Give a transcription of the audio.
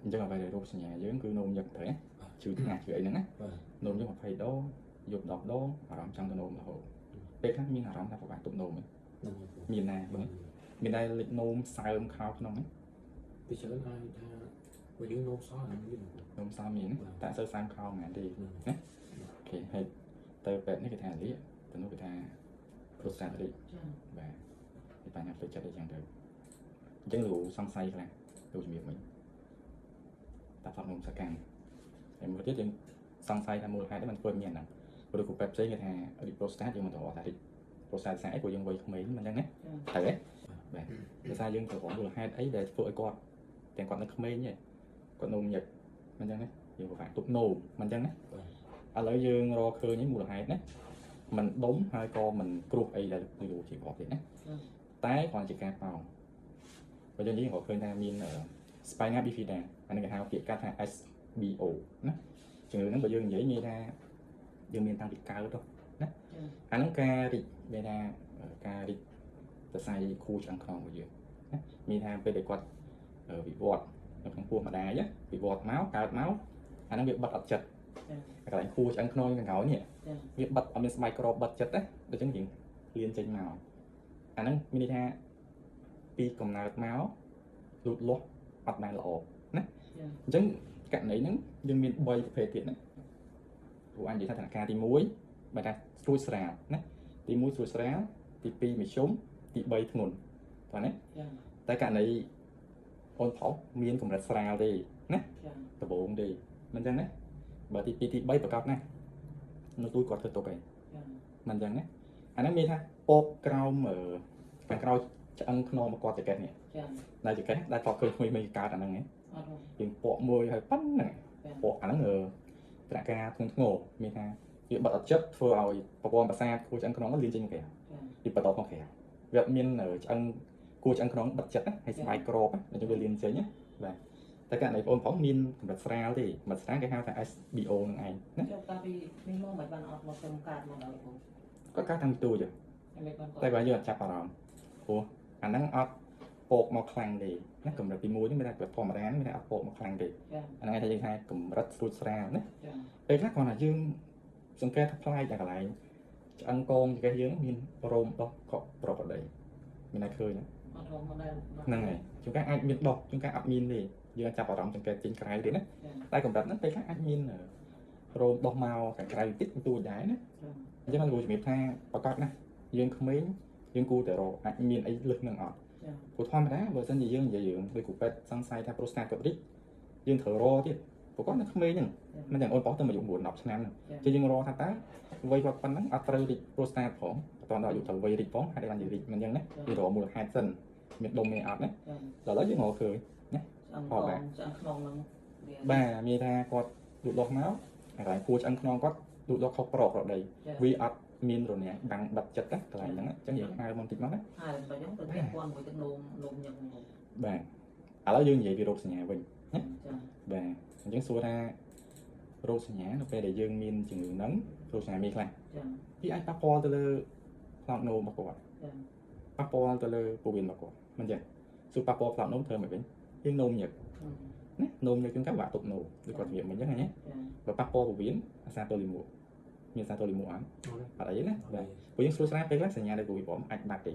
អញ្ចឹងអ្វីដែលរោគសញ្ញាយើងគឺនោមញឹកត្រូវណាឈឺថ្ងាសឈឺអីហ្នឹងណា បាទ នោមញឹក20ដងយប់10ដងអារម្មណ៍ចង់ទៅនោមរហូតពេលខ្លះមានអារម្មណ៍ថាពិបាកទប់នោមហ្នឹង ហ្នឹងហើយគ្រូ មានណា បាទ មានដែរលិចនោមសើមខោក្នុងហ្នឹង ពីច្រើនអាចថាបើយើងនោមសល់អាហ្នឹងមានគ្រូ នោមសើមមានណាតែអត់សូវសើមខោហ្មងទេ ហ្នឹង ណា OK ហើយទៅពេទ្យនេះគេថាលាកទៅនោះគេថាប្រូស្តាតរីក ចា បាទពីបញ្ហាផ្លូវចិត្តអីចឹងទៅអញ្ចឹងលោកសង្ស័យខ្លះលោកជំរាបមិញតាផ្លត់នោមសកម្មហើយមួយទៀតយើងសង្ស័យថាមូលហេតុនេះมันធ្វើមានហ្នឹងព្រោះគ្រូពេទ្យផ្សេងគេថារីកប្រូស្តាតយើងមិនត្រូវថារីកប្រូស្តាតស្អីព្រោះយើងវ័យក្មេងមិនអញ្ចឹងណា ចា ត្រូវទេបាទដោយសារយើងត្រូវរកមូលហេតុអីដែលធ្វើឲ្យគាត់ទាំងគាត់នៅក្មេងទេគាត់នោមញឹកមិនអញ្ចឹងណាយើងពិបាកទប់នោមមិនអញ្ចឹងណា បាទ ឥឡូវយើងរកឃើញមូលហេតុណាมันដុំហើយក៏มันគ្រោះអីដែលពីរូជាគាត់ទេណាតែគ្រាន់ជាការប៉ោងបើយើងនិយាយរកឃើញថាមាន spina bifida អានេះគេហៅពាក្យកាត់ថា SBO ណាជំងឺហ្នឹងបើយើងនិយាយមានថាយើងមានតាំងពីកើតទៅណា ចា អាហ្នឹងការរីកមានថាការរីកសរសៃខួរឆ្អឹងខ្នងរបស់យើងណាមានថាពេលដែលគាត់វិវត្តនៅក្នុងពោះម្ដាយវិវត្តមកកើតមកអាហ្នឹងវាបិទអត់ចិត្ត ចា កន្លែងខួរឆ្អឹងខ្នងខាងក្រោយនេះ ចា វាបិទអត់មានស្បែកក្របបិទចិត្តណាដូច្នេះយើងលៀនចេញមកអាហ្នឹងមានន័យថាពីកំណើតមកលូតលាស់អត់បានល្អណា ចា អញ្ចឹងករណីហ្នឹងយើងមាន3ប្រភេទទៀតណាព្រោះអញនិយាយថាថ្នាក់ការទី1បើថាស្រួចស្រាលណាទី1ស្រួចស្រាលទី2មធ្យមទី3ធ្ងន់តោះណា ចា តែករណីអូនប្រុសមានកម្រិតស្រាលទេណា ចា ដំបូងទេមិនអញ្ចឹងណាបើទី2ទី3ប្រកបណានៅទូចគាត់ធ្វើទុកឯង ចា មិនអញ្ចឹងណាអាហ្នឹងមានថាពកក្រោមអឺខាងក្រោយឆ្អឹងខ្នងមកគាត់ចកេះនេះ ចា នៅចកេះដែលគាត់ឃើញក្មេងៗកើតអាហ្នឹងឯង អត់ យើងពកមួយហើយប៉ុណ្ណឹង ចា ពកអាហ្នឹងអឺត្រាការធ្ងន់ធ្ងរមានថាវាបិទអត់ចិត្តធ្វើឲ្យប្រព័ន្ធប្រសាទខួរឆ្អឹងខ្នងហ្នឹងលៀនចេញមកក្រៅ ចា វាបន្តមកក្រៅវាអត់មានឆ្អឹងគួរឆ្អឹងខ្នងបិទចិត្តណាហើយស្បែកក្របណាអញ្ចឹងវាលៀនចេញណាបាទតែករណីបងប្រុសមានកម្រិតស្រាលទេកម្រិតស្រាលគេហៅថា SBO នឹងឯងណា ចុះតាពីនេះមកមិនបានអត់មកខ្ញុំកាត់មកដល់គ្រូ គាត់កើតតាំងពីទូច មិនបាន តែបើយើងអត់ចាប់អារម្មណ៍ព្រោះអាហ្នឹងអត់ពកមកខ្លាំងទេណាកម្រិតទី1នេះមានតែធម្មតាមានតែអត់ពកមកខ្លាំងទេ ចា អាហ្នឹងឯងថាយើងថាកម្រិតស្រួចស្រាលណា ចា ពេលខ្លះគ្រាន់តែយើងសង្កេតថាប្លែកតែកន្លែងឆ្អឹងកងចង្កេះយើងមានរោមដុះកក់ប្រកដីមានតែឃើញ អត់មកដែរ ហ្នឹងហើយជួនកាលអាចមានដុះជួនកាលអត់មានទេយើងអាចចាប់អារម្មណ៍សង្កេតចេញក្រៅទេណា ចា តែកម្រិតហ្នឹងពេលខ្លះអាចមានរោមដុះមកខាងក្រៅបន្តិចបន្តួចដែរណា ចា អញ្ចឹងលោកជំរាបថាប្រកាសណាយើងក្មេងយើងគួរតែរកអាចមានអីលឹះនឹងអត់ ចា ព្រោះធម្មតាបើសិនជាយើងនិយាយរឿងដូចគ្រូពេទ្យសង្ស័យថាប្រូស្តាតគាត់រីកយើងត្រូវរកទៀតព្រោះគាត់នៅក្មេងហ្នឹងមិនទាំងអូនប្រុសទៅអាយុ9 10ឆ្នាំហ្នឹង ចា ជាយើងរកថាតើវ័យគាត់ប៉ុណ្ណឹងអត់ត្រូវរីកប្រូស្តាតផងអត់ដល់អាយុត្រូវវ័យរីកផងហេតុអីបានជារីកមិនអញ្ចឹងណាយើងរកមូលហេតុសិនមានដុំមានអត់ណា ចា ដល់ឥឡូវយើងរកឃើញ ឆ្អឹងកងឆ្អឹងខ្នងហ្នឹង បាទមានថាគាត់លូតលាស់មកកន្លែងគួរឆ្អឹងខ្នងគាត់លូតលាស់ខុសប្រករដី ចា វាអត់មានរនាំងបាំងបិទចិត្តណាកន្លែងហ្នឹងអញ្ចឹងយើងហៅមកបន្តិចមកណា ហើយបើខ្ញុំទៅពាក់ព័ន្ធមួយទឹកនោមនោមញឹកហ្នឹង បាទឥឡូវយើងនិយាយពីរោគសញ្ញាវិញ ចា បាទអញ្ចឹងសួរថារោគសញ្ញានៅពេលដែលយើងមានជំងឺហ្នឹងរោគសញ្ញាមានខ្លះ ចា វាអាចប៉ះពាល់ទៅលើផ្លោតនោមរបស់គាត់ ចា ប៉ះពាល់ទៅលើពោះវៀនរបស់គាត់មិនចឹងសួរប៉ះពាល់ផ្លោតនោមធ្វើមិនវិញយើងនោមញឹកណានោមញឹកជួនកាលបាក់ទប់នោមដូចគាត់ជំរាបមិញចឹងណា ចា បើប៉ះពាល់ពោះវៀនអាសាទលីមួមានសាទលីមួអត់ អូ អត់អីណាបាទព្រោះយើងស្រួលស្រាលពេលខ្លះសញ្ញាដែលគូវិព្រមអាចបាត់ទេ